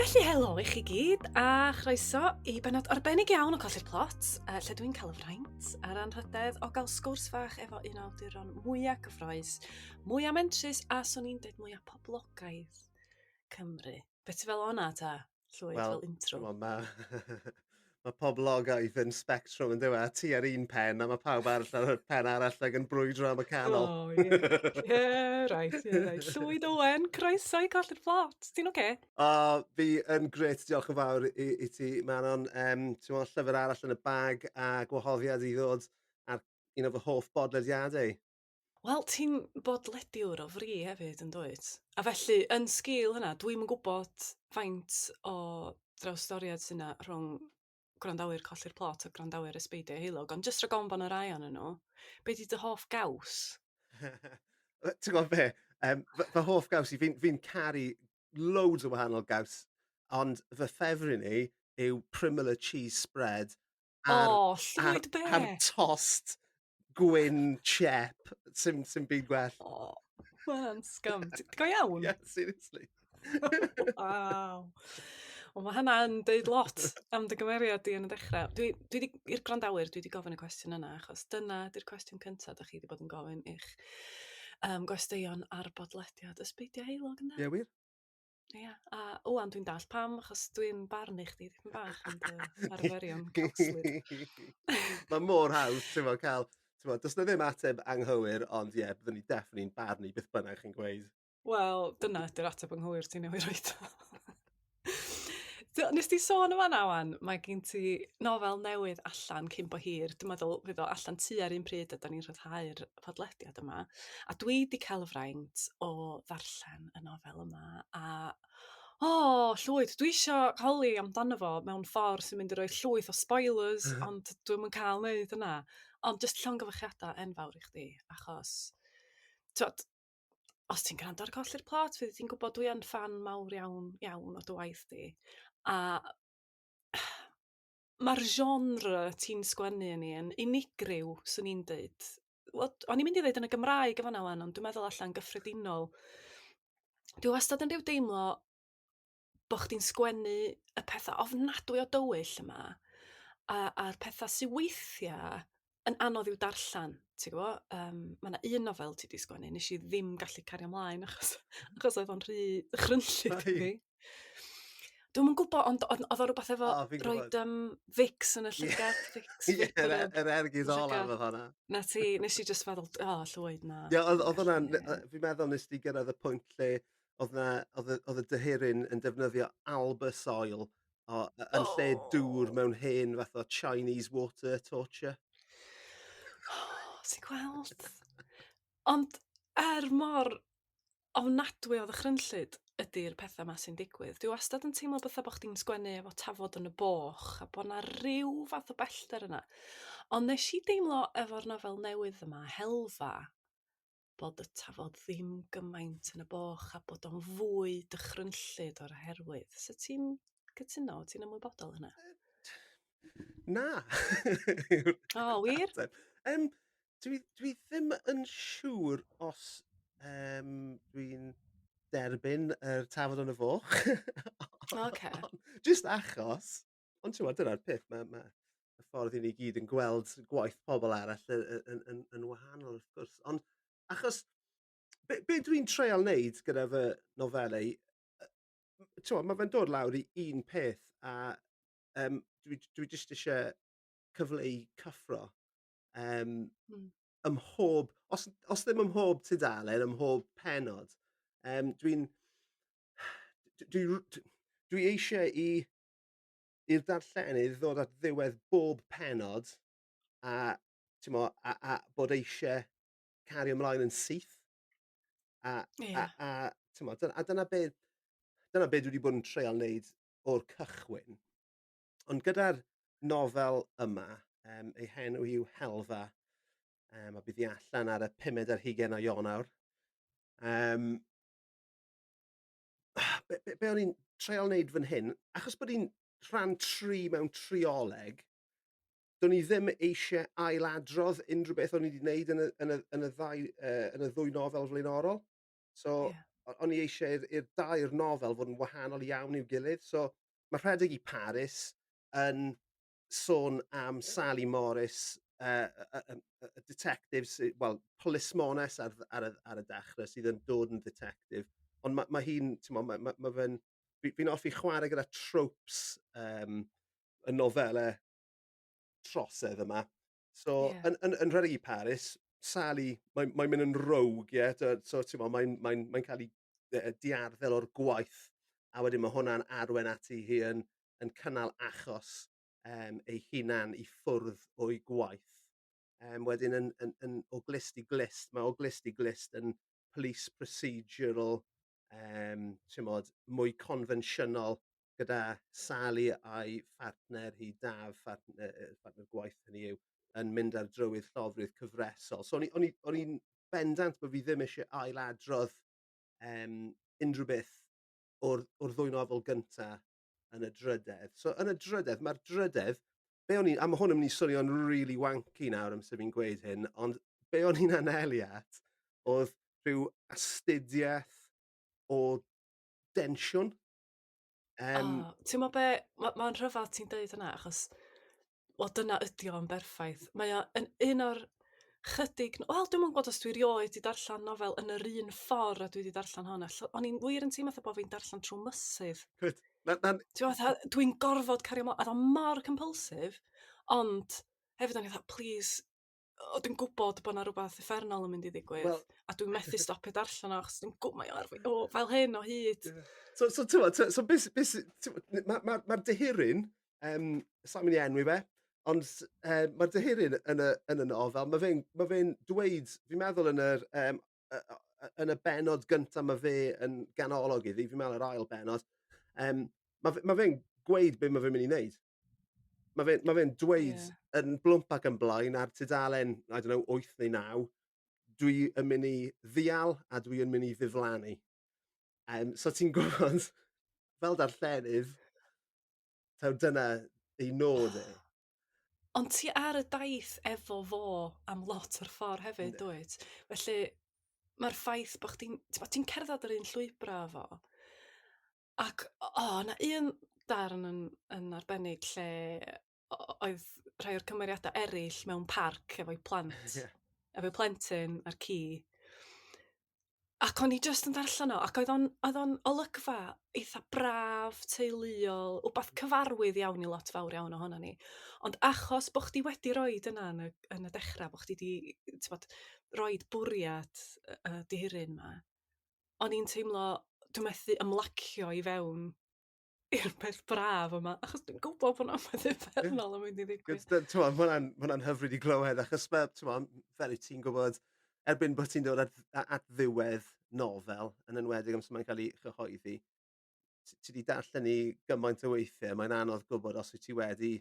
Felly helo i chi gyd a chroeso i benod arbennig iawn o Colli'r Plot, lle dwi'n cael y fraint a'r anrhydedd o gael sgwrs fach efo un o awduron mwyaf cyffroes, mwyaf mentrus a swn i'n dweud mwyaf poblogaidd Cymru. Be ti fel o'na ta, Llwyd, well, fel intro? Wel, mae ma poblogaidd yn spectrwm yn dyw e, a ti ar un pen a mae pawb arall ar y pen arall ag yn brwydro am y canol. Oh, ie. Yeah, right, yeah, right. Llwyd Owen, croeso i Colli'r Plot. Ti'n oce? Okay? O, oh, fi yn gret, diolch yn fawr i ti, Manon. Ti'n meddwl llyfr arall yn y bag a gwahoddiad i ddod ar un o fy hoff bodlediadau. Wel, ti'n bodlediwr o fri hefyd, yn dwyt? A felly, yn sgil hynna, dwi'm yn gwybod faint o drawstoriad sy 'na rhwng gwrandawyr Colli'r Plot a gwrandawyr Ysbeidiau Heulog, ond jyst rhag ofn bod 'na rai ohonyn nhw, be 'di dy hoff gaws? Ti'n gwybod be? Fy hoff gaws i, fi'n fi caru loads o wahanol gaws, ond fy ffefryn i yw Primula cheese spread ar... O, llwyd be? Ar tost gwyn chep, sim byd gwell. O, ma' hwnna'n scum. Go iawn? Yeah, seriously. Waw. Wel, mae hynna'n deud lot am dy gymeriad di yn y dechrau. Dwi di, i'r gwrandawyr, dwi wedi gofyn y cwestiwn yna, achos dyna di'r cwestiwn cyntaf da chi wedi bod yn gofyn i'ch gwesteion ar bodlediad Ysbeidiau Heulog, ynde? Ie, wir. Ia, a ŵan dwi'n dallt pam, achos dwi'n barnu chdi dipyn bach am dy arferion cawslyd. Mae mor hawdd, ti'n mo, cael... Ti'n mo, does na ddim ateb anghywir, ond ie, yeah, byddwn ni definitely'n barnu beth bynnag chi'n gweud. Wel, dyna ydy'r ateb anghywir ti'n newid roed. Nes ti sôn yn fan'na ŵan, mae gen ti nofel newydd allan cyn bo hir. Dwi'n meddwl fydd o allan tua'r un pryd a 'dan ni'n rhyddhau'r podlediad yma. A dwi 'di cael y fraint o ddarllen y nofel yma a o, Llwyd, dwi isio holi amdano fo mewn ffordd sy'n mynd i roi llwyth o spoilers, ond dwi'm yn cael wneud hynna. Ond jyst llongyfarchiadau enfawr i chdi, achos t'wod, os ti'n gwrando ar Colli'r Plot, fyddi di'n gwybod dwi yn ffan mawr iawn, iawn o dy waith di. A mae'r genre ti'n sgwennu yn ei yn unigryw, swn i'n deud. Wel, o'n i'n mynd i ddeud yn y Gymraeg yn fan'na 'wan, ond dwi'n meddwl allan gyffredinol. Dwi wastad yn rhyw deimlo bo' chdi'n sgwennu y petha ofnadwy o dywyll yma, a'r petha sy weithia' yn anodd i'w darllen, ti'n gwbo? Ma' 'na un nofel ti 'di sgwennu, wnes i ddim gallu cario mlaen achos achos oedd o'n rhy ddychrynllyd i fi. Dwi'm yn gwybod, ond oedd o rywbeth efo O, fi'n gwbod. roid Vicks yn y llygad, Vicks Ie, vapor rub yr ergyd yn olaf llygad. oedd hwnna. 'Na ti, nes i jyst feddwl, o Llwyd, na. Ie, oedd hwnna'n... Ie. Fi'n meddwl nes di gyrraedd y pwynt lle oedd na, oedd y dyhiryn yn defnyddio Albus oil yn lle dŵr mewn hen fath o Chinese water torture. Oh, ti'n gweld? Ond er mor ofnadwy o ddychrynllyd ydy'r pethau 'ma sy'n digwydd, dwi wastad yn teimlo fatha bo' chdi'n sgwennu efo tafod yn y boch a bo' 'na ryw fath o bellter yna. Ond nes i deimlo efo'r nofel newydd yma, Helfa, bod y tafod ddim gymaint yn y boch a bod o'n fwy dychrynllyd o'r herwydd. So ti'n cytuno? Ti'n ymwybodol o hynna? Na. O, wir? Dwi ddim yn siŵr os dwi'n derbyn yr tafod yn y foch. Oce. Jyst achos, ond ti'n dyna'r peth, mae ma y ffordd i ni gyd yn gweld gwaith pobl arall yn wahanol wrth gwrs. Ond achos, be dwi'n treial wneud gyda fy nofelau, ti'n mae fe'n dod lawr i un peth a dwi jyst eisiau cyfleu cyffro. Ym mhob, os ddim ym mhob tudalen, ym mhob pennod, dwi eisiau i'r darllenydd ddod at ddiwedd bob pennod a, t'mo, a bod eisiau cario ymlaen yn syth. A, t'mo, dyna be dwi wedi bod yn treial wneud o'r cychwyn. Ond gyda'r nofel yma, ei henw yw Helfa, a bydd hi allan ar y 25 o Ionawr. Be o'n i'n treial wneud fan hyn, achos bod hi'n rhan 3 mewn trioleg, do'n i ddim eisiau ailadrodd unrhyw beth o'n i wedi wneud yn y ddwy nofel flaenorol. So, o'n i eisiau i'r dair nofel fod yn wahanol iawn i'w gilydd. So ma' Rhedeg i Paris yn sôn am Sally Morris, y detective sy, wel, plismones ar y dechre sydd yn dod yn ddetective. Ond ma' hi'n, t'mo', ma' ma' ma' fe'n fi'n hoffi chwarae gyda tropes y nofele trosedd yma. So yn Rhedeg i Paris, Sally, mae'n mynd yn rogue, ie? So t'mo' mae'n cael ei diarddel o'r gwaith, a wedyn ma' hwnna'n arwain ati hi yn cynnal achos ei hunan i ffwrdd o'i gwaith. Wedyn yn o glust i glust, mae o glust i glust yn police procedural, t'mod, mwy confensiynol gyda Sally a'i phartner hi Daf, partner gwaith hynny yw, yn mynd ar drywydd llofrudd cyfresol. So o'n i'n bendant bod fi ddim eisiau ailadrodd unrhyw beth o'r ddwy nofel gynta yn y drydedd. So yn y drydedd, mae'r drydedd, be o'n i, a mae hwn yn mynd i swnio'n really wanky nawr amser fi'n gweud hyn, ond be o'n i'n anelu at oedd rhyw astudiaeth o densiwn. Oh, ti'n meddwl be, ma rhyfedd ti'n deud hynna, achos wel dyna ydi o'n berffaith. Mae o yn un o'r chydig, wel dwi'm yn gwybod os dwi erioed 'di darllen nofel yn yr un ffordd a dwi 'di darllen hon. O'n i'n wir yn teimlo fatha bod fi'n darllen trwy mysydd. Good. Na, na. Ti'n meddwl fatha, dwi'n gorfod cario mlaen, oedd o mor compulsive, ond hefyd o'n i fatha, please, o, dwi'n gwybod bod 'na rhywbeth uffernol yn mynd i ddigwydd, well, a dwi'n methu stopio darllen o, achos dwi'n gwybod mae o ar fi, o, fel hyn o hyd. Yeah. So, ti'n so, beth, mae'r ma dihiryn, sa'n mynd i enwi fe, ond mae'r dihiryn yn y nofel, mae fe'n ma fe dweud, fi'n meddwl yn y bennod gyntaf mae fe yn ganolog iddi, fi'n meddwl yr ail bennod, mae ma fe'n gweud be mae fe'n mynd i wneud. Mae fe'n ma fe dweud yn blwmp ac yn blaen ar tudalen, I don't know, 8 neu 9, dwi yn mynd i ddial a dwi yn mynd i ddiflannu. So ti'n gwybod, fel darllenydd, taw dyna ei nod e. Ond ti ar y daith efo fo am lot o'r ffordd hefyd, dwyt? Felly mae'r ffaith bod chdi'n ti cerdded yr un llwybrau efo. Ac o, na un darn yn arbennig lle oedd rhai o'r cymeriadau eraill mewn parc efo'u plant, efo'u plentyn a'r ci. Ac o'n i jyst yn darllen o, ac oedd o'n olygfa eitha braf, teuluol, wbath cyfarwydd iawn i lot fawr iawn ohonon ni. Ond achos bo' chdi wedi roid yna yn y dechrau, bo' chdi 'di, t'mod, roid bwriad y dihiryn 'ma, o'n i'n teimlo dwi'n methu ymlacio i fewn i'r peth braf yma, achos dwi'n gwybod bod 'na peth uffernol yn mynd i ddigwydd. T'mo', ma' hwnna'n hyfryd i glywed, achos ma', t'mo', fel wyt ti'n gwybod, erbyn bod ti'n dod at ddiwedd nofel, yn enwedig amser mae'n cael ei chyhoeddi, ti 'di darllen hi gymaint o weithiau, mae'n anodd gwybod os wyt ti wedi,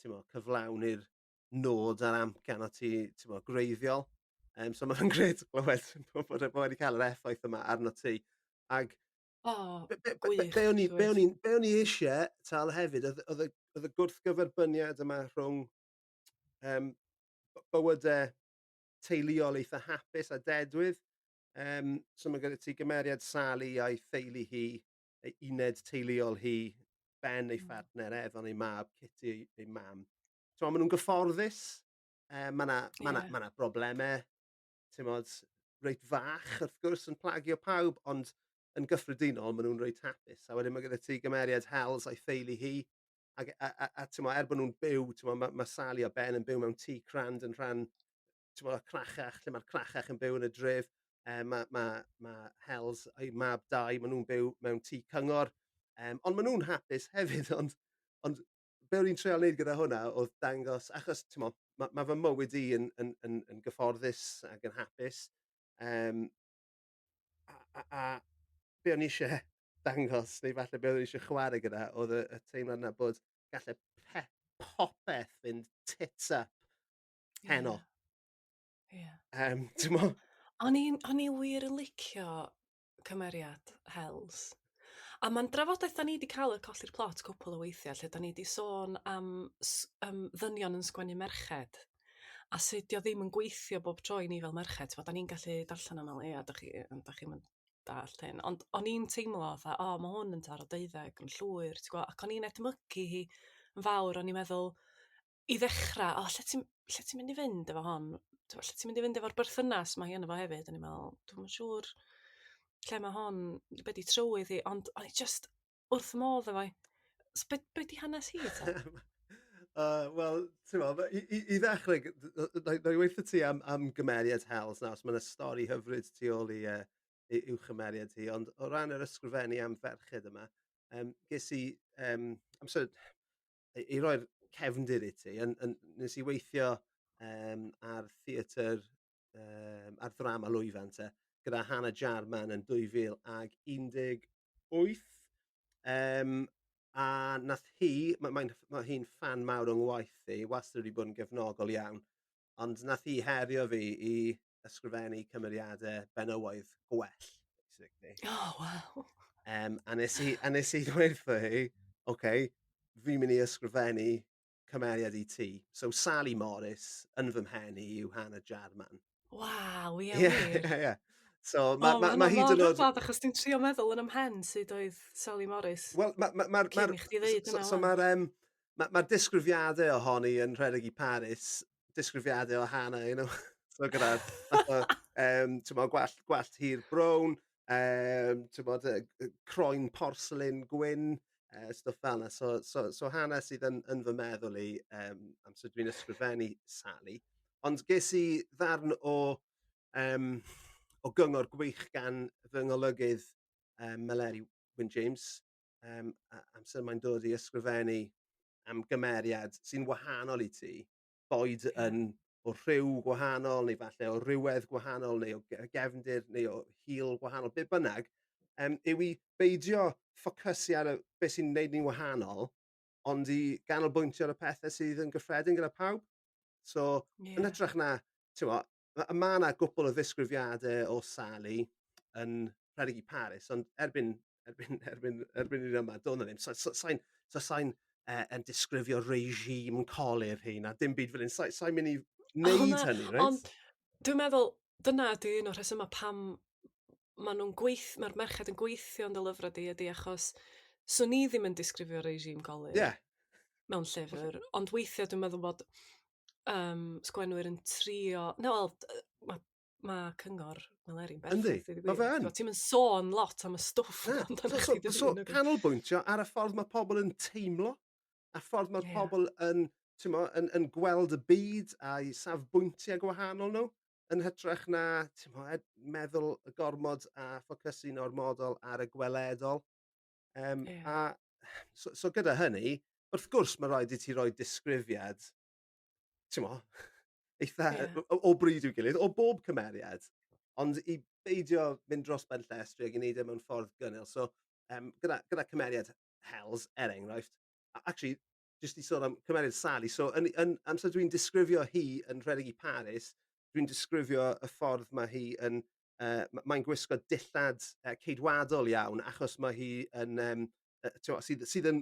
t'mo', cyflawni'r nod a'r amcan o ti, t'mo', gwreiddiol. So mae'n grêt glywed bod e wedi cael yr effaith yma arno ti. Ag O, be gwych, be o'n i be llwyr. o'n i'n be o'n i isie tal hefyd oedd y gwrthgyferbyniad yma rhwng bywyde teuluol eitha hapus a dedwydd. So mae gyda ti gymeriad Sally a'i theulu hi, ei uned teuluol hi, Ben ei phartner, Evan ei mab, Kitty ei mam. So maen nhw'n gyfforddus. Mae 'na ma 'na ma 'na broblemau, ti'mod, reit fach wrth gwrs yn plagio pawb, ond yn gyffredinol maen nhw'n reit hapus. A wedyn mae gyda ti gymeriad Hels a'i theulu hi, ac a t'mo', er bod nhw'n byw, t'mo', ma Sally a Ben yn byw mewn tŷ crand yn rhan, t'mo', crachach, lle mae'r crachach yn byw yn y dref. Mae ma, ma Hels a'i mab Dai, maen nhw'n byw mewn tŷ cyngor. Ond maen nhw'n hapus hefyd, ond be o'n i'n treial wneud gyda hwnna oedd dangos, achos t'mo', ma fy mywyd i yn gyfforddus ac yn hapus. A be o'n i eisiau dangos, neu falle be o'n i eisiau chwarae gyda, oedd y teimlad yna bod gallai popeth fynd tits up heno. T'mo'? O'n i wir yn licio cymeriad Hels. A ma'n drafodaeth da ni 'di cael y Colli'r Plot cwpl o weithiau lle da ni 'di sôn am ddynion yn sgwennu merched a sut 'di o ddim yn gweithio bob tro i ni fel merched. T'mod, da ni'n gallu darllen o fel, ia, dach chi, dach chi'm yn dallt hyn, ond o'n i'n teimlo fatha, o, ma' hwn yn taro deuddeg yn llwyr, ti'n gwbo', ac o'n i'n edmygu hi yn fawr, o'n i'n meddwl, i ddechrau, o, lle ti'n mynd i fynd efo hon? T'mo', lle ti'n mynd i fynd efo'r berthynas ma' hi yno fo hefyd? O'n i'n meddwl, dwi'm yn siŵr lle ma' hon, be 'di trywydd hi, ond o'n i jyst wrth 'y modd efo hi. So be 'di hanes hi ta? Wel, ti'n mo', i ddechrau, na i weud 'tho ti am gymeriad Hels nawr, so ma' 'na stori hyfryd tu ôl i'w chymeriad hi, ond o ran yr ysgrifennu am ferched yma, ges i, amser, i roi'r cefndir i ti, nes i weithio ar theatr, ar ddrama lwyfan te, gyda Hannah Jarman yn 2018. A nath hi, ma hi'n ffan mawr o'n ngwaith i, wastad wedi bod yn gefnogol iawn, ond nath hi herio fi i ysgrifennu cymeriadau benywaidd gwell, basically. Oh, wow. A nes i dweud wrtho hi, "Okay, fi'n mynd i ysgrifennu cymeriad i ti." So Sally Morris yn fy mhen i yw Hannah Jarman. Waw, ie wir. Ie. So O, ma' ma' ma' ma hwnna hyd mor yn oed rhyfedd achos dwi'n trio meddwl yn 'y mhen sut oedd Sally Morris Wel ma' ma' ma'r cyn ma'r i chdi ddeud so hynna so 'wan. ma'r yym ma' ma'r disgrifiade ohoni yn Rhedeg i Paris, disgrifiade o Hannah. So gyda'r fath o t'mo' gwallt hir brown, t'mod y croen porcelain gwyn, stwff fel 'na. So Hannah sydd yn fy meddwl i amser dwi'n ysgrifennu Sally. Ond ges i ddarn o gyngor gwych gan fy ngolygydd Meleri Wyn James amser mae'n dod i ysgrifennu am gymeriad sy'n wahanol i ti, boed yn o rhyw gwahanol neu falle o rywedd gwahanol neu o gefndir neu o hil gwahanol, be bynnag, yw i beidio ffocysu ar y beth sy'n neud ni'n wahanol, ond i ganolbwyntio ar y pethau sydd yn gyffredin gyda pawb. So, yn hytrach na, t'mo', ma' 'na gwpl o ddisgrifiade o Sally yn Rhedeg i Paris, ond erbyn hyd yma, do' 'na ddim. So sai'n yn disgrifio regime colur hi na dim byd fel 'yn. Sai mynd i O wneud na, hynny, reit? Ond dwi'n meddwl dyna ydi un o'r rhesymau pam ma'r merched yn gweithio yn dy lyfrau di ydi achos swn i ddim yn disgrifio regime colur mewn llyfr, ond weithiau dwi'n meddwl bod sgwennwyr yn trio, no, wel, ma' cyngor Meleri'n Yndi, berffaith i ddweud ma' fe gwir. yn. Ti'm yn sôn lot am y stwff Na. amdano So, so, chdi dy so hun, nag wyt? canolbwyntio ar y ffordd mae pobl yn teimlo, a ffordd mae pobl yn, t'mo', yn gweld y byd a'i safbwyntiau gwahanol nhw, yn hytrach na, t'mo', meddwl y gormod a ffocysu'n ormodol ar y gweledol. A so gyda hynny, wrth gwrs mae rhaid i ti roi disgrifiad, t'mo', eitha o bryd i'w gilydd, o bob cymeriad, ond i beidio mynd dros ben llestri ac i wneud e mewn ffordd gynnil. So, gyda cymeriad Hels, er enghraifft, actually, jyst i sôn am cymeriad Sally, so yn amser dwi'n disgrifio hi yn Rhedeg i Paris, dwi'n disgrifio y ffordd mae hi yn, mae'n gwisgo dillad ceidwadol iawn, achos mae hi yn, t'mo', sydd yn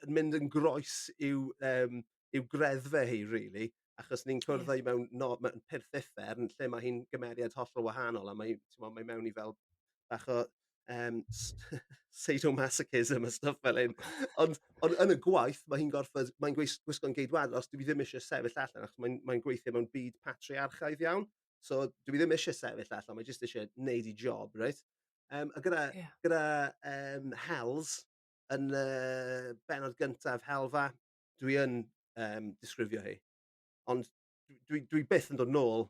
mynd yn groes i'w greddfe hi, really, achos ni'n cwrdd â hi mewn, no, mewn pyrth uffern, lle mae hi'n gymeriad hollol wahanol, a mae, t'mo', mae mewn i fel bach o sadomasochism a stuff fel hyn. Ond yn y gwaith, mae hi'n gorfod, mae'n gwisgo'n geidwadol, os dwi ddim eisiau sefyll allan, achos mae'n gweithio mewn byd patriarchaidd iawn. So dwi ddim eisiau sefyll allan, mae jyst eisiau neud i job, right? A gyda Hels, yn benod gyntaf Helfa, dwi yn disgrifio hi. Ond dwi byth yn dod nôl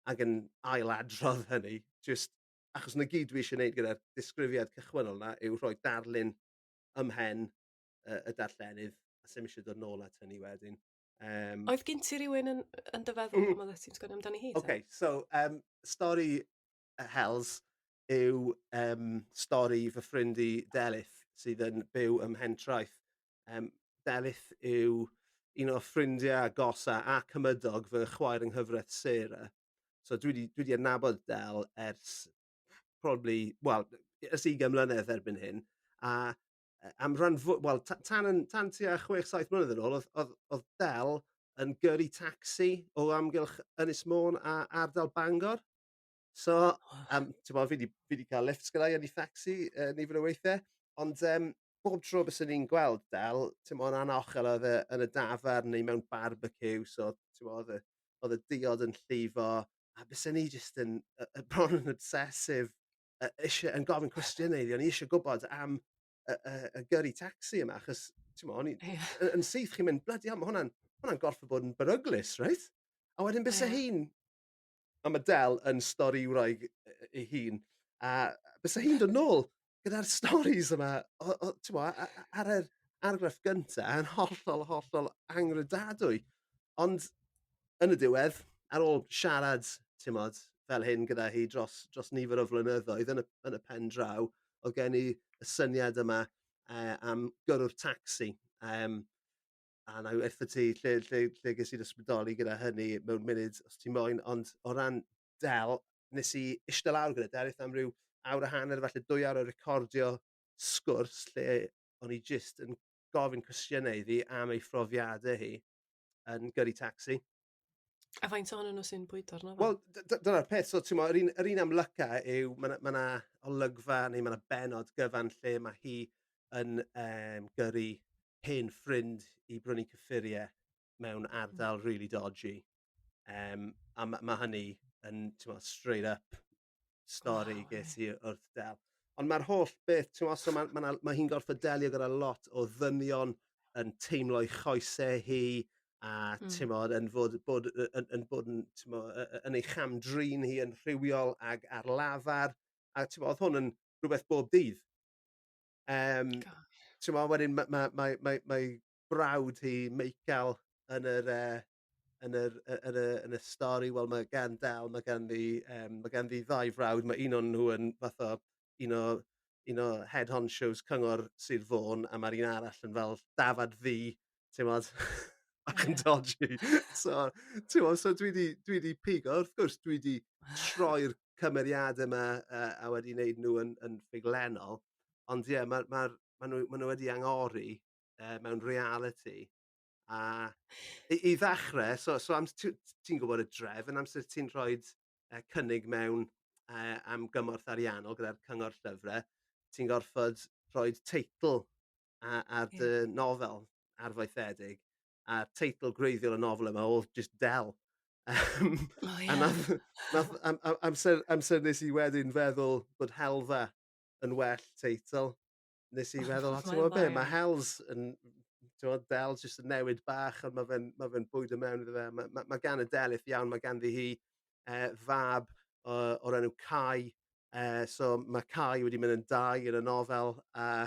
ac yn ailadrodd hynny, just achos 'na gyd dwi eisiau gwneud gyda'r disgrifiad cychwynnol 'na yw rhoi darlun ym mhen y darllenydd, a sy'm eisiau dod nôl at hynny wedyn. Oedd gen ti rywun yn dy feddwl pan oeddet ti'n sgwennu amdani hi te? Okay, so stori Hels yw stori fy ffrind i Delyth sydd yn byw ym Mhentraeth. Delyth yw un o ffrindiau agosa a cymydog fy chwaer yng nghyfraith Sarah. So dwi 'di adnabod Del ers probably, well, ers 20 mlynedd erbyn hyn. A am rhan fwy, wel, tan tua 6-7 mlynedd yn ôl, oedd Del yn gyrru tacsi o amgylch Ynys Môn a ardal Bangor. So, t'mod, fi 'di ca'l lifts gyda 'i yn 'i thacsi nifer o weithe, ond bob tro byswn i'n gweld Del, t'mod yn anochel odd e yn y dafarn neu mewn barbeciw, so t'mod odd y diod yn llifo, a bysen i jyst yn bron yn obsessive isie yn gofyn cwestiyne iddi, o'n i isie gwbod am y gyrru tacsi yma, achos t'mo' o'n i... Yn syth chi'n mynd bloody 'ell ma' hwnna'n gorffod bod yn beryglus reit? A wedyn byse hi'n... A ma' Del yn storiwraig ei hun, a byse hi'n dod nôl gyda'r storis yma o t'mo' ar yr argraff gynta yn hollol hollol angredadwy. Ond yn y diwedd, ar ôl siarad t'mod fel hyn gyda hi dros nifer o flynyddoedd, yn y pen draw, o'dd gen i y syniad yma am gyrrwr tacsi. A na i weud 'tho ti lle ges i'r ysbrydoli gyda hynny mewn munud os ti moyn, ond o ran Del, nes i ishte lawr gyda Delyth am ryw awr a hanner, falle 2 awr o recordio sgwrs lle o'n i jyst yn gofyn cwestiynau iddi am ei phrofiadau hi yn gyrru tacsi. A faint ohonyn nhw sy'n bwydo'r nofel? Wel, dyna'r peth. So, ti'n mo, yr un amlyca yw, mae 'na olygfa neu mae 'na bennod gyfan lle mae hi yn gyrru hen ffrind i brynu cyffuriau mewn ardal really dodgy. A ma hynny yn, ti'n mo, straight up stori ges i wrth Del. Ond mae'r holl beth, ti'n mo, so ma hi'n gorfod delio gyda lot o ddynion yn teimlo'i choesau hi, a ti'n mo, yn fod, bod, yn, yn bod yn, ti'n mo, yn ei chamdrin hi yn rhywiol ag ar lafar. A ti'n mo, oedd hwn yn rhywbeth bob dydd. Ti'n mo, wedyn mae ma, ma, ma, ma brawd hi, Michael, yn y stori, wel mae gan Del, mae ganddi ddau frawd, mae un o'n nhw yn fath o un o head honchos Cyngor Sir Fôn, a mae'r un arall yn fel dafad ddu, ti'n modd, bach yn dodgy. So, ti'n modd, so dwi di pigo, wrth gwrs dwi di troi'r cymeriadau yma a wedi wneud nhw yn ffuglenol, ond ie, yeah, ma nhw wedi angori mewn reality. A i ddechrau, so ti'n gwybod y drefn, amser ti'n rhoi cynnig mewn am gymorth ariannol gyda'r Cyngor Llyfrau, ti'n gorfod rhoi teitl ar dy nofel arfaethedig. A teitl gwreiddiol y nofel yma oedd just Del. Oh, A nath, amser nes i wedyn feddwl bod Helfa yn well teitl, nes i feddwl, o, ti'n Mae'n gwybod dda be, mae iawn. Hel's yn, ti'n gwybod, Del jyst yn newid bach, ond ma fe bwydo mewn iddo fe. Ma gan y Delyth iawn, mae ganddi hi fab o'r enw Kai, so mae Kai wedi mynd yn Dai yn y nofel, a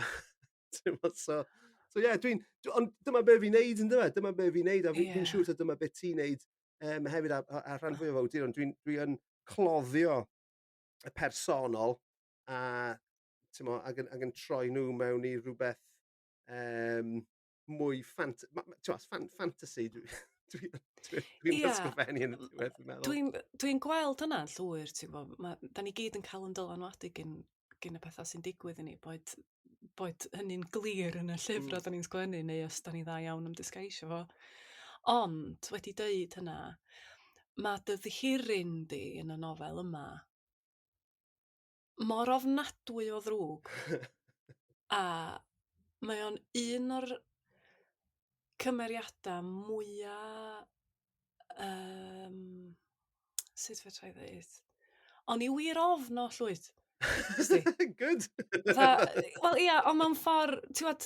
ti'n gwbod, so ie, yeah, ond dyma be fi'n neud yn dyma, dyma be fi'n neud, a fi'n siŵr taw dyma be ti'n neud hefyd a rhan fwyaf o awduron, dwi yn cloddio y personol a t'mo, ag yn troi nhw mewn i rhywbeth mwy t'mo, fantasy dwi'n ysgrifennu yn y diwedd, dwi'n meddwl. Dwi'n gweld hynna'n llwyr, ti'n gwybod, da ni gyd yn cael yn dylanwadu gyn y pethau sy'n digwydd i ni, boed hynny'n glir yn y llyfrau da ni'n sgwennu, neu os da ni dda iawn am disguisio fo. Ond, wedi deud hynna, mae dy ddihiryn di yn y nofel yma mor ofnadwy o ddrwg. A mae o'n un o'r cymeriadau mwya sut fedra i ddeud? O'n i wir ofn o llwyd. Wsti? Good! Fatha, wel ia, ond mewn ffordd, ti'n gwbod,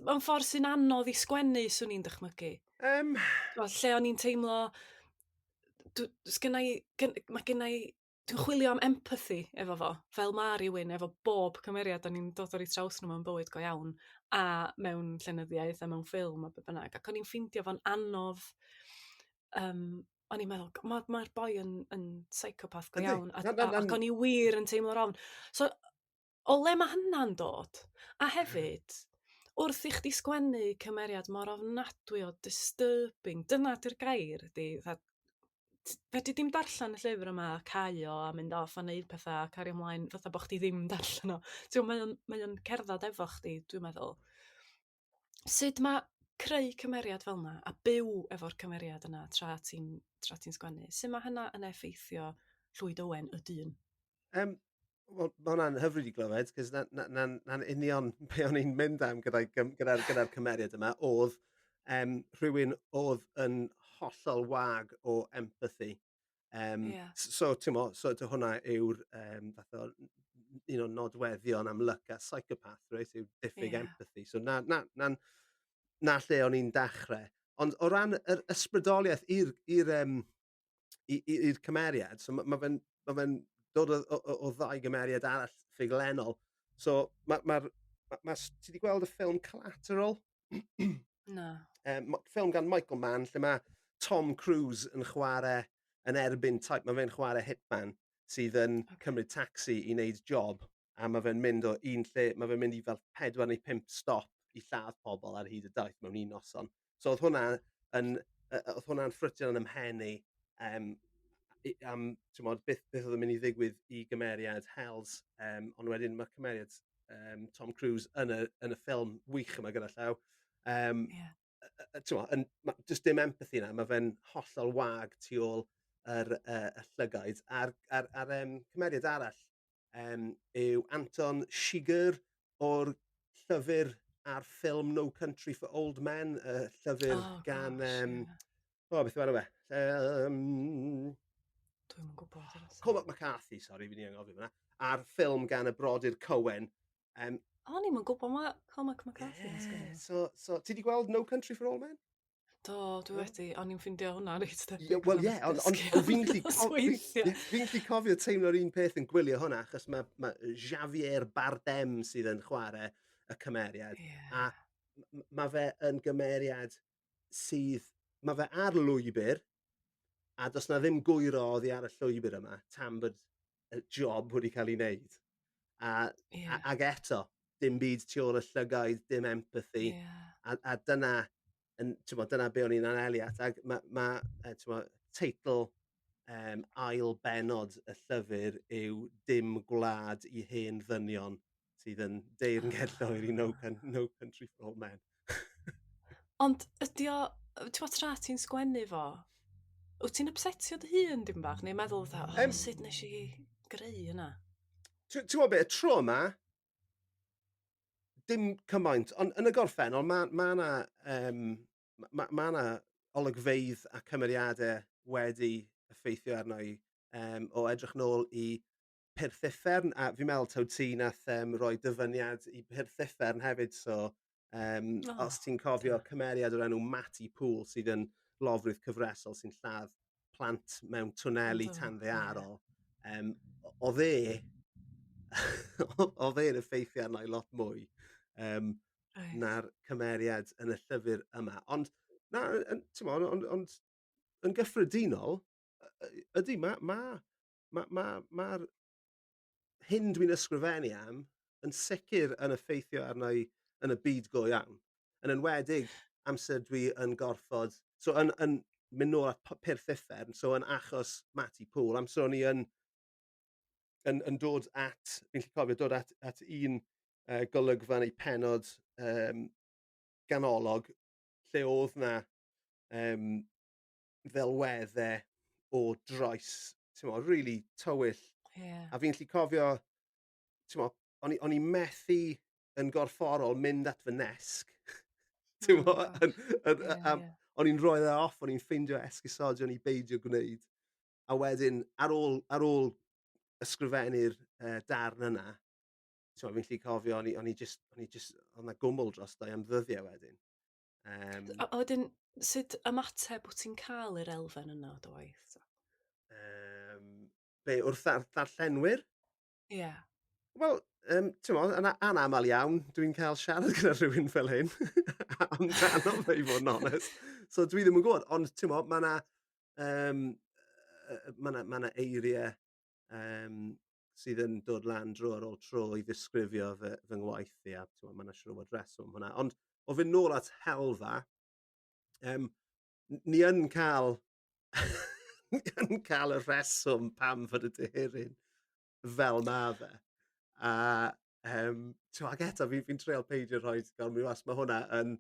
mewn ffordd sy'n anodd i sgwennu, swn i'n dychmygu. T'mod, lle o'n i'n teimlo, sgynna i, ma' gynna i, dwi'n chwilio am empathy efo fo, fel ma' rywun efo bob cymeriad da ni'n dod ar eu traws nhw mewn bywyd go iawn, a mewn llenyddiaeth a mewn ffilm a be bynnag, ac o'n i'n ffeindio fo'n anodd, o'n i'n meddwl, mae'r boi yn psychopath go iawn, Na, na, na. ac o'n i wir yn teimlo'r ofn. So, o le mae hynna'n dod? A hefyd, wrth i chdi sgwennu cymeriad mor ofnadwy o disturbing, dyna 'di'r gair, ydi, fatha, fedri di'm darllen y llyfr yma a cau o a mynd off a neud pethau a cario ymlaen fatha bo' chdi ddim darllen o. Ti'n gwbod, mae o'n cerdded efo chdi, dwi'n meddwl. Sut mae creu cymeriad fel 'na a byw efo'r cymeriad yna tra ti'n sgwennu, sut mae hynna yn effeithio Llwyd Owen y dyn? Wel, ma' hwnna'n hyfryd i glywed, 'cos 'na'n union be o'n i'n mynd am gyda'r cymeriad yma, o'dd rhywun o'dd yn hollol wag o empathi. So t'mo', so hwnna yw'r fath o un o nodweddion amlyca psychopath reit, yw diffyg empathy. So 'na 'na 'na'n 'na lle o'n i'n dachre. Ond o ran yr ysbrydolieth i'r yym i i i'r cymeriad, so ma' fe'n dod o ddau gymeriad arall ffuglenol. So ma' ma'r ma' ma' s- ti 'di gweld y ffilm Collateral? Na. Ffilm gan Michael Mann lle ma' Tom Cruise yn chware yn erbyn type, ma' fe'n chware hitman sydd yn cymryd tacsi i wneud job, a ma' fe'n mynd o un lle, ma' fe'n mynd i fel pedwar neu pump stop i lladd pobl ar hyd y daith mewn un noson. So oedd hwnna'n ffrytio yn 'y mhen i am t'mod beth oedd yn mynd i ddigwydd i gymeriad Hells, ond wedyn ma' cymeriad Tom Cruise yn y ffilm wych yma gyda llaw, t'mo' does dim empathy 'na, ma' fe'n hollol wag tu ôl y llygaid. A'r cymeriad arall yw Anton Chigurh o'r llyfr a'r ffilm No Country for Old Men, y llyfr Oh, gan gosh, o, beth yw enw fe? Dwi'm yn gwybod. Cormac McCarthy, sori, fi 'di anghofio fan'na. A'r ffilm gan y brodyr Coen. O'n i'm yn gwybod ma' Cormac McCarthy yn sgwennu. So ti 'di gweld No Country for Old Men? Do, dwi wedi. O'n i'n ffindio hwnna reit debyg. Ie, wel ie, ond fi'n gallu cofio teimlo'r un peth yn gwylio hwnna, achos ma Javier Bardem sydd yn chwarae y cymeriad. A ma fe yn gymeriad sydd... Mae fe ar lwybr, a does na ddim gwyro oddi ar y llwybr yma tan bod y job wedi cael ei wneud. Ag eto, dim byd tu ôl y llygaid, dim empathy. A dyna, t'mo', dyna be o'n i'n anelu at. Ac ma', t'mo', teitl ail benod y llyfr yw Dim Gwlad i Hen Ddynion, sydd yn deyrnged llwyr i No Country for Old Men. Ond ydi o, ti'n gwbod, tra ti'n sgwennu fo, wyt ti'n upsetio dy hun dim bach, neu meddwl fatha, oh, sut nes i greu hynna? Ti'n gwybod beth, y tro yma, dim cymaint, ond yn y gorffennol, ma 'na olygfeydd a cymeriadau wedi effeithio arno i o edrych nôl i Pyrth Uffern, a fi'n meddwl taw ti nath roi dyfyniad i Pyrth Uffern hefyd, so os ti'n cofio cymeriad o'r enw Matty Pool sydd yn lofrwydd cyfresol sy'n lladd plant mewn twneli tanddaearol. Oedd e'n effeithio arno i lot mwy na'r cymeriad yn y llyfr yma. Ond, na, t'mo', ond yn gyffredinol, ydy, mae'r ma, ma, ma, ma hyn dwi'n ysgrifennu am yn sicr yn effeithio arno i yn y byd go iawn. Yn enwedig amser dwi yn gorfod... So yn mynd nôl at Pyrth Uffern, so yn achos Matty Pool, amser o'n i yn dod at, fi'n gallu cofio dod at un golygfa neu penod ganolog lle oedd na ddelweddau o drais, ti'n mo, really tywyll. A fi'n gallu cofio, ti'n mo, o'n i methu yn gorfforol mynd at fy nesg. Ti'n mo, Oh, o'n i'n rhoi e off, o'n i'n ffeindio esgusodion i beidio gwneud. A wedyn, ar ôl ysgrifennu'r darn yna, ti'n mo, fi'n gallu cofio, o'n i just, oedd 'na gwmwl drosto am ddyddiau wedyn. A wedyn, sut ymateb wyt ti'n cael i'r elfen yna o dy waith? Be, wrth ddarllenwyr? Ie. Yeah. Wel, ti'n mo, yn anamal iawn dwi'n cael siarad gyda rhywun fel hyn amdano fe, i fod yn onest. So dwi ddim yn gwybod, ond ti'n mo, ma 'na eiriau sydd yn dod lan dro ar ôl tro i ddisgrifio fy ngwaith i, a ti'n mo, ma' 'na siŵr o fod reswm hwnna. Ond o fynd nôl at helfa, ni yn cael y rheswm pam fod y dihiryn fel ma fe. A t'mo', ac eto fi'n treial peidio rhoi gormod i was, mae hwnna yn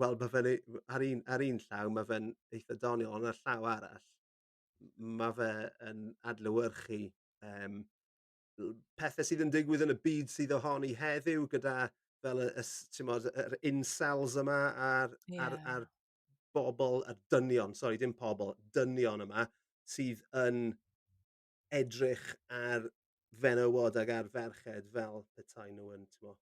wel, ma' fe'n ar un llaw mae fe'n eitha doniol, ond ar llaw arall, ma' fe yn adlewyrchu yym pethe sydd yn digwydd yn y byd sydd ohoni heddiw gyda fel y t'mod yr incels yma a'r a'r Ie. a'r bobol y dynion, sori dim pobol, dynion yma sydd yn edrych ar fenywod ag ar ferched fel petai nhw yn t'mo'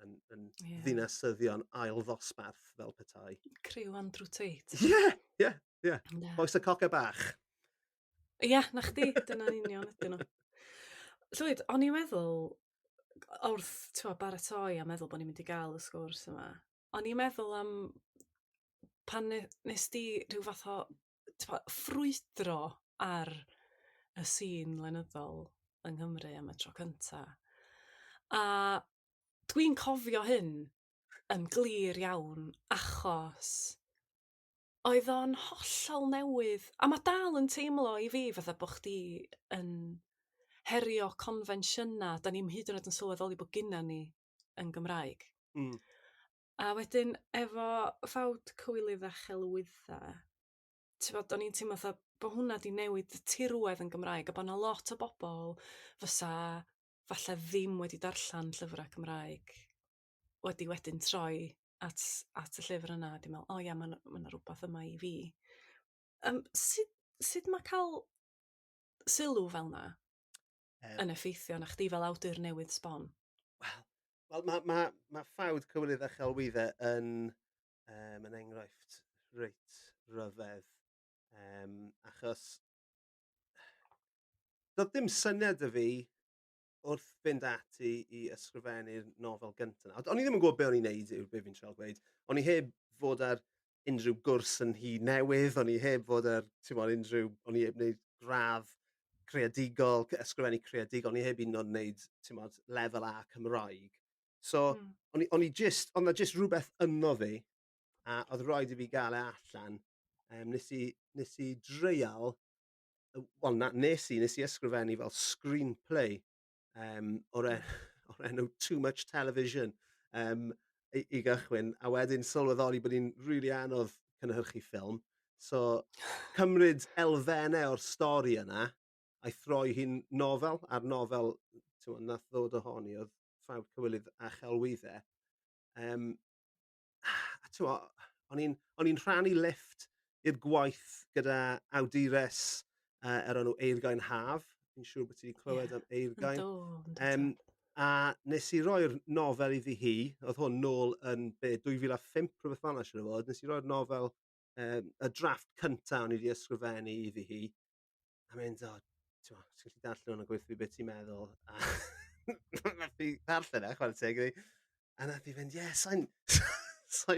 yn Ie. ddinasyddion ail ddosbarth fel petai. Criw Andrew Tate. Ie! Ie ie. Ynde? Bois y coce bach. Ia, 'na chdi, dyna'n union ydyn nhw. Llwyd, o'n i'n meddwl wrth t'mo' baratoi a meddwl bo' ni'n mynd i ga'l y sgwrs yma, o'n i'n meddwl am pan nes di rhyw fath o t'mo' ffrwydro ar y sîn lenyddol yng Nghymru am y tro cynta. A dwi'n cofio hyn yn glir iawn achos oedd o'n hollol newydd, a ma' dal yn teimlo i fi fatha bo' chdi yn herio confensiyna' 'dan ni'm hyd yn oed yn sylweddoli bo' gynna ni yn Gymraeg. A wedyn efo Ffawd Cywilydd a Chelwydda, t'mod o'n i'n teimlo fatha bo' hwnna 'di newid y tirwedd yn Gymraeg a bo' 'na lot o bobl fysa falle ddim wedi darllen llyfra' Cymraeg wedi wedyn troi at y llyfr yna a 'di me'wl o ia ma' 'na rwbath yma i fi. Sut ma' ca'l sylw fel 'na yn effeithio arna chdi fel awdur newydd sbon? Wel ma' Ffawd Cywilydd a Chelwydde yn enghraifft reit ryfedd achos do'dd dim syniad 'da fi wrth fynd ati i ysgrifennu'r nofel gynta 'na. O'n i ddim yn gwybod be' o'n i'n neud yw be' fi'n trial gweud. O'n i heb fod ar unrhyw gwrs yn nhŷ newydd, o'n i heb fod ar t'mod unrhyw, o'n i heb wneud gradd creadigol, ysgrifennu creadigol, o'n i heb hyd yn o'd neud t'mod lefel A Cymraeg. So o'n i jyst, o'dd 'na jyst rwbeth yno fi a o'dd raid i fi ga'l e allan. Nes i dreial, wel na nes i ysgrifennu fel screenplay o'r o'r enw Too Much Television i gychwyn a wedyn sylweddoli bod hi'n rili anodd cynhyrchu ffilm. So cymryd elfenne o'r stori yna a'i throi hi'n nofel a'r nofel t'mo' nath ddod ohoni odd Ffawd Cywilydd a Chelwydde. A t'mo' o'n i'n rhannu lifft i'r gwaith gyda awdures o'r enw Eurgain Haf. Fi'n siŵr bo' ti 'di clywed am Eurgain. Yndw yndw tad. A nes i roi'r nofel iddi hi, o'dd hwn nôl yn be' 2005 rhywbeth fel 'na siŵr o fod, nes i roi'r nofel y drafft cynta o'n i 'di ysgrifennu iddi hi a mynd o t'mo' ti'n gallu darllen hwn a gweutho fi beth ti'n meddwl a nath hi ddarllen e chware teg iddi a nath hi fynd ie sai'n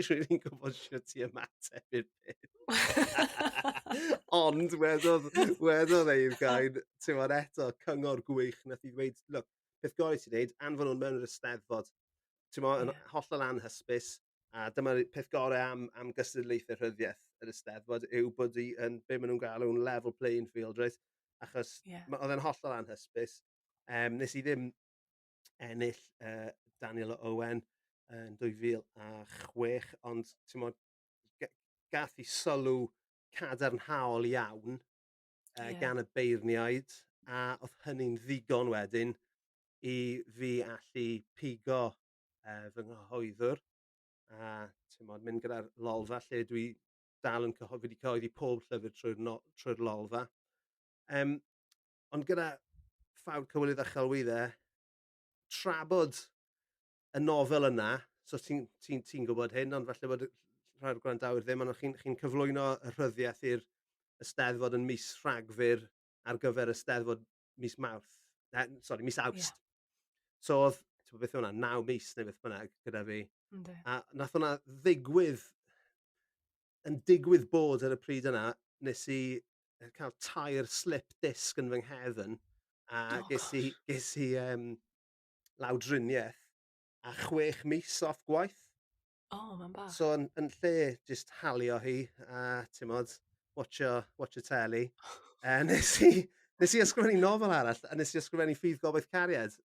rili'n gwbod shwt i ymateb i'r peth. Ond wedodd Eurgain t'mod eto cyngor gwych nath hi ddweud look peth gorau ti neud anfon hwn mewn i'r Eisteddfod t'mo' yn hollol anhysbys a dyma'r peth gore am gystadlaethe rhyddiaeth yr Eisteddfod yw bod hi yn be' ma' nw'n galw'n level playing field reit? Achos o'dd e'n hollol anhysbys. Nes i ddim ennill Daniel Owen yn 2006 ond t'mod gath 'i sylw cadarnhaol iawn gan y beirniaid a o'dd hynny'n ddigon wedyn i fi allu pigo fy nghyhoeddwr a t'mod mynd gyda'r Lolfa lle dwi dal yn fi 'di cyhoeddi pob llyfr trwy'r no- trwy'r Lolfa. Ond gyda Ffawd Cywilydd a Chelwydde, tra bod y nofel yna, so ti'n gwybod hyn, ond falle bod rhai o'r gwrandawyr ddim, ond chi'n cyflwyno y rhyddiaeth i'r Eisteddfod yn mis Rhagfyr ar gyfer y Steddfod mis Mawrth, sori, mis Awst. So o'dd, t'mod beth yw hwnna, 9 mis neu beth bynnag gyda fi. Yndi. A nath hwnna ddigwydd, yn digwydd bod ar y pryd yna, nes i cael 3 slip disc yn fy nghefn a Oh, gosh. ges i lawdriniaeth a 6 mis off gwaith. Oh, mam bach. So yn lle jyst halio hi a t'mod watcho teli nes i ysgrifennu nofel arall a nes i ysgrifennu Ffydd Gobaith Cariad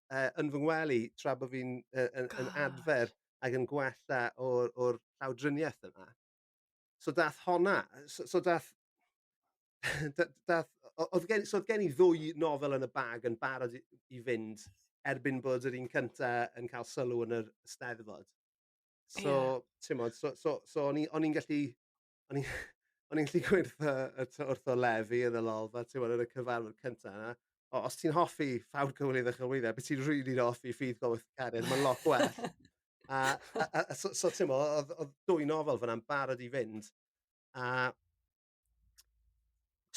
yn fy ngwely tra bo' fi'n yn adfer ac yn gwella o'r llawdriniaeth yma. So dath honna, so, so dath, dath, Oedd gen, so oedd gen i ddwy nofel yn y bag yn barod i fynd erbyn bod yr un cynta yn cael sylw yn yr Steddfod. So, ti'mod, so o'n i'n gallu, o'n i'n gallu gweud wrtho Lefi yn y Lolfa, ti'mod, yn y cyfarfod cynta yna, "O, os ti'n hoffi Ffawd Cywilydd a Chelwyddau, beth ti'n rili hoffi Ffydd Gobaith Cariad, mae'n lot gwell." A so ti'mod, oedd dwy nofel fyna'n barod i fynd, a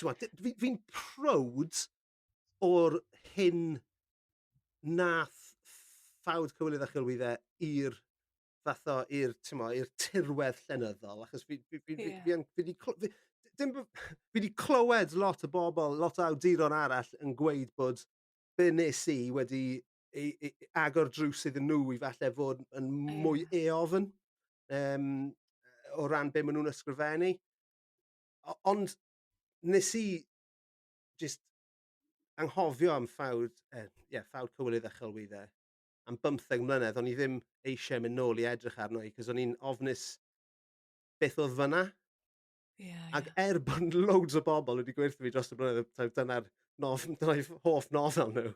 ti'mod, fi'n proud o'r hyn nath Ffawd Cywilydd a Chelwyddau i'r fath o i'r t'mo' i'r tirwedd llenyddol, achos fi, fi, fi, fi, fi, dim, fi 'di clywed lot o bobl, lot o awduron arall yn gweud bod be nes i wedi ei agor drws iddyn nhw i falle fod yn mwy eofn o ran be maen nhw'n ysgrifennu. Ond nes i just anghofio am yeah, Ffawd Cywilydd a Chelwyddau am 15 mlynedd. O'n i ddim eisiau mynd nôl i edrych arno i, cos o'n i'n ofnus beth oedd fyna. Ac er bod loads o bobl wedi gweud wrtho fi dros y blynyddoedd, dyna'i hoff nofel nhw,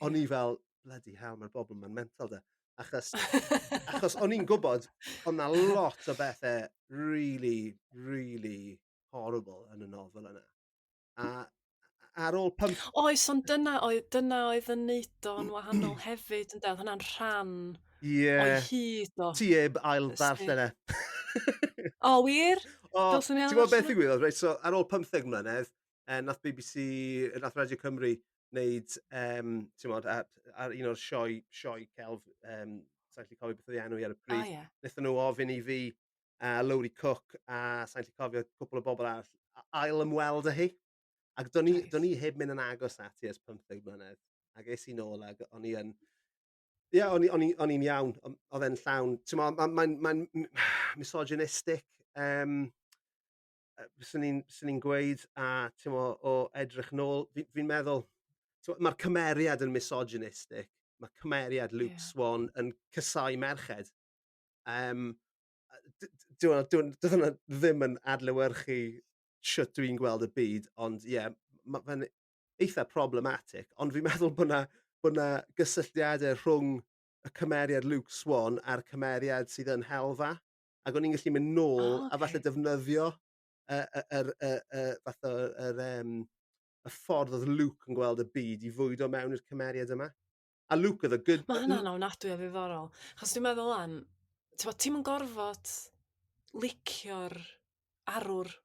o'n i fel, "Bloody hell, mae'r bobl ma'n mental de." Achos o'n i'n gwybod, oedd 'na lot o bethau really, really horrible yn y nofel yna. A ar ôl pump... Oes, ond dyna oedd yn neud o'n wahanol hefyd, ynde? Oedd hwnna'n rhan o'i hyd o. Ti heb ail ddarllen e. O, wir? O, Dylswn i ti'n gwybod beth ail ddarllen o? ddigwyddodd, reit? So, ar ôl 15 mlynedd, nath BBC, nath Radio Cymru wneud, ti'n gwbod, ar un o'r sioe celf, sa'n gallu cofio beth oedd ei enw i ar y pryd. Wnaethon nhw ofyn i fi, a Lowri Cooke, a sa'n gallu cofio cwpl o bobl arall, ail ymweld â hi. Ac do'n i heb mynd yn agos ati ers 15 mlynedd. Ac es i nôl ac o'n i yn... Ie, yeah, o'n i'n iawn. Oedd e'n llawn. Ti'n mo, mae'n misogynistic. Fyswn i'n gweud, a ti'n mo, o edrych nôl, fi meddwl, t'mo, mae'r cymeriad yn misogynistic. Mae cymeriad Luke Swan yn casáu merched. Dyw hwnna ddim yn adlewyrchu shwt dwi'n gweld y byd, ond ie, yeah, mae fe'n eitha problematic, ond fi'n meddwl bod na gysylltiadau rhwng y cymeriad Luke Swan a'r cymeriad sydd yn Helfa. Ac o'n i'n gallu mynd nôl a falle defnyddio y fath o, y ffordd oedd Luke yn gweld y byd i fwydo mewn i'r cymeriad yma. A Luke oedd y good... Mae hynna'n ofnadwy o ddiddorol. Achos dwi'n meddwl lan, ti'm yn gorfod licio'r arwr